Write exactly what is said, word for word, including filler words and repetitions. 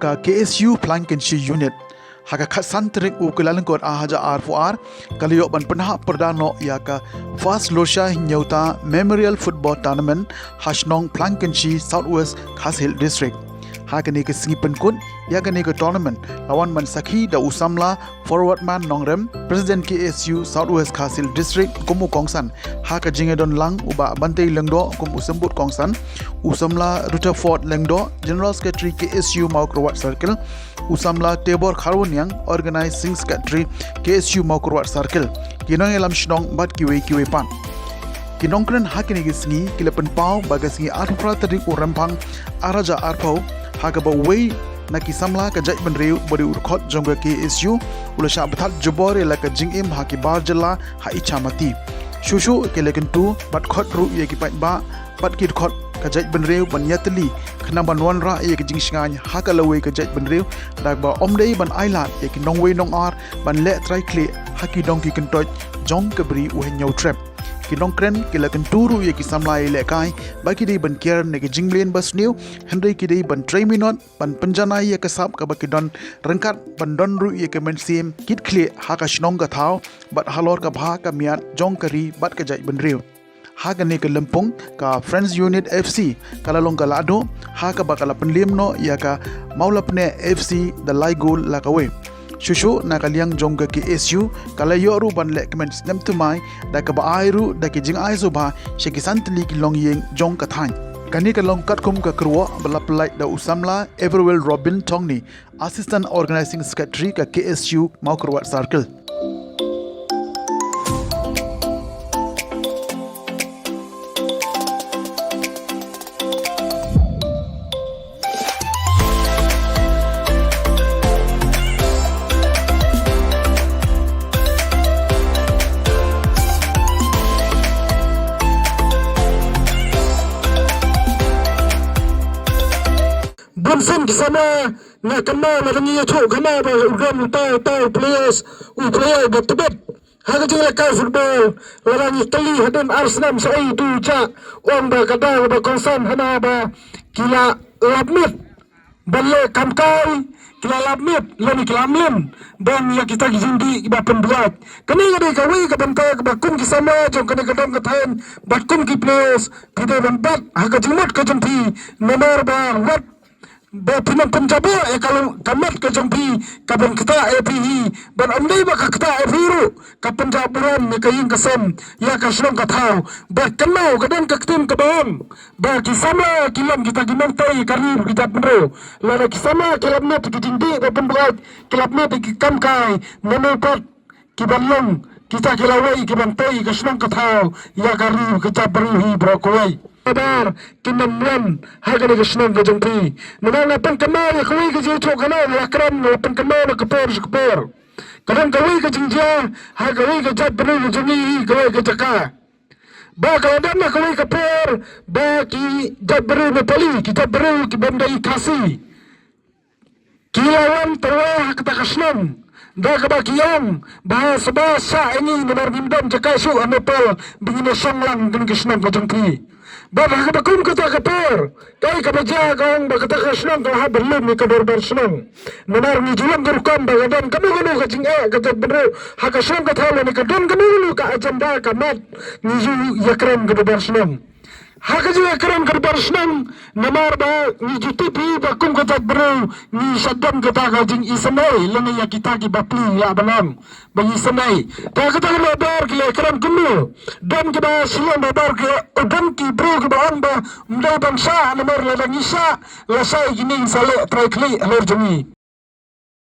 Ka K S U Phlaikynshi Unit ha ka khatsan tarik u Kyllalyngkot ar hajar arphew ar ka la ïoh ban pynhap pyrda noh ïa ka First Losha Hynñiewta Memorial Football Tournament ha shnong Phlaikynshi, South West Khasi Hills District. Ha kane ka sngi pynkut ïa kane ka tournament la wan ban sakhi da u samla Forwardman Nongrem, President K S U South West Khasi Hills District kum u kongsan, ha ka jingïadon lang u Bah Bantei Lyngdoh kum u symbud kongsan, u samla Rutherford Lyngdoh, General Secretary K S U Mawkyrwat Circle, u samla Tebor Kharwaniang, Organizing Secretary K S U Mawkyrwat Circle, ki nongïalam shnong bad kiwei kiwei pat. Ki nongkren ha kine ki sngi ki la pynpaw ba ka sngi arphew phra tarik u Rymphang ar hajar arphew, ha kaba uwei na ki samla ka jaitbynriew ba dei u dkhot jong ka K S U u la shah bthat jubor ïa la ka jingim ha ki bar jylla ha Ichamati. Shuh shuh ki la kyntu bad khot ruh ïa ki paidbah bad ki dkhot ka jaitbynriew ban ïatylli khnang ban wanrah ïa ka jingshngaiñ ha ka lawei ka jaitbynriew, da kaba ym dei ban ailad ïa ki nongwei nongar ban leh trai khlieh ha ki dong ki kyntoit jong ka Bri u Hynñiewtrep. Ki nongkren ki la kyntu ruh ïa ki samla ïalehkai ba ki dei ban kiar na ki jingmlien basniew, hynrei ki dei ban trei minot ban pynjanai ïa ka sap kaba ki don, ryngkat ban don ruh ïa ka mynsiem kit khlieh ha ka shnong ka thaw bad halor ka bha ka miat jong ka ri bad ka jaitbynriew. Ha kane ka lympung ka Friends Unit F C ka la long ka lahduh, ha kaba ka la pynliem noh ïa ka Mawlapneh F C da lai gol la kawei. Shuh shuh na ka liang jong ka K S U ka la ïoh ruh ban lehkmen snem thymmai, da kaba ai ruh da ki jingai sngewbha sha ki san tylli ki longïing jong ka thaiñ. Kane ka long katkum ka kyrwoh ba la pyllait da u samla Everwell Robin Thongni, Assistant Organizing Secretary ka K S U Mawkyrwat Circle. Bun sien ki samla nga kynmaw lada ngi ïathuh kynmaw ba u don utai utai u players, u player ba tbit ha ka jingïalehkai football, lada ngi kylli hadien ar snem shaei utu u jah, ong ba ka daw ba kongsan hana ba ki la lap miet ban leh kam kai, ki la lap miet lane ki la mlien ban ïa kita ki jingdih kiba pynbiang. Kane ka dei kawei ka bynta kaba kum ki samla jong kane ka dong ka thaiñ bad kum ki players phi dei ban bat ha ka jingmut ka jong phi, namar ba wat ba phin ym pynjabok ïa ka long ka met ka jong phi ka ban ktah ïa phi hi, ban ym dei ba ka ktah ïa phi ruh ka pynjah burom ïa ka ïing ka sem, ïa ka shnong ka thaw. Ba kynmaw ka don ka ktien kaba ong ba ki samla ki long kita ki nongtei ka ri bad ka jaitbynriew. Lada ki samla ki lap miet ïa ki jingdih ba pynbuaid, ki lap miet ïa ki kam kai, mano pat ki ban long kita ki lawei ki ban tei ka shnong ka thaw ïa ka ri ka jaitbynriew hi baroh kawei. Ka bar kin ym wan ha kane ka shnong ka jong phi. Namar nga pynkynmaw ïa kawei ka jingïathuhkhana, nga la kren, nga la pynkynmaw na ka por sha ka por. Ka don kawei ka jingjia ha kawei ka jaitbynriew ka jong ngi hi, kawei ka jaka. Ba ka la don ha kawei ka por ba ki jaitbynriew Nepali, ki jaitbynriew ki bym dei Khasi, ki la wan tyrwa ha kata ka shnong da kaba ki ong ba ha shuwa shah ïa ngi namar ngim don jaka shuh ha Nepal ba ngin ïa shong lang ha kane ka shnong ka jong phi. Bad ha kaba kum kata ka por, kaei kaba jia, ka ong ba kata ka shnong ka la hap ban lum ïa ka dorbar shnong. Namar ngi ju long ka rukom ba ka don kano kano ka jingeh ka jaitbynriew ha ka shnong ka thaw lane ka don kano kano ka agenda ka mat, ngi ju ïakren ka dorbar shnong. Ha ka jingïakren ka dorbar shnong, namar ba ngi ju tip hi ba kum ka jaitbynriew ngi shait don kata ka jingisynei lane ïa kita ki bapli ïa ba nang ba ngi synei. Te kata ka dorbar ki la kren kumno? Don kiba shiliang dorbar ki, don ki briew kiba ong ba ym dei ban shah namar lada ngi shah, lashai kine sa leh trai khlieh halor jong ngi.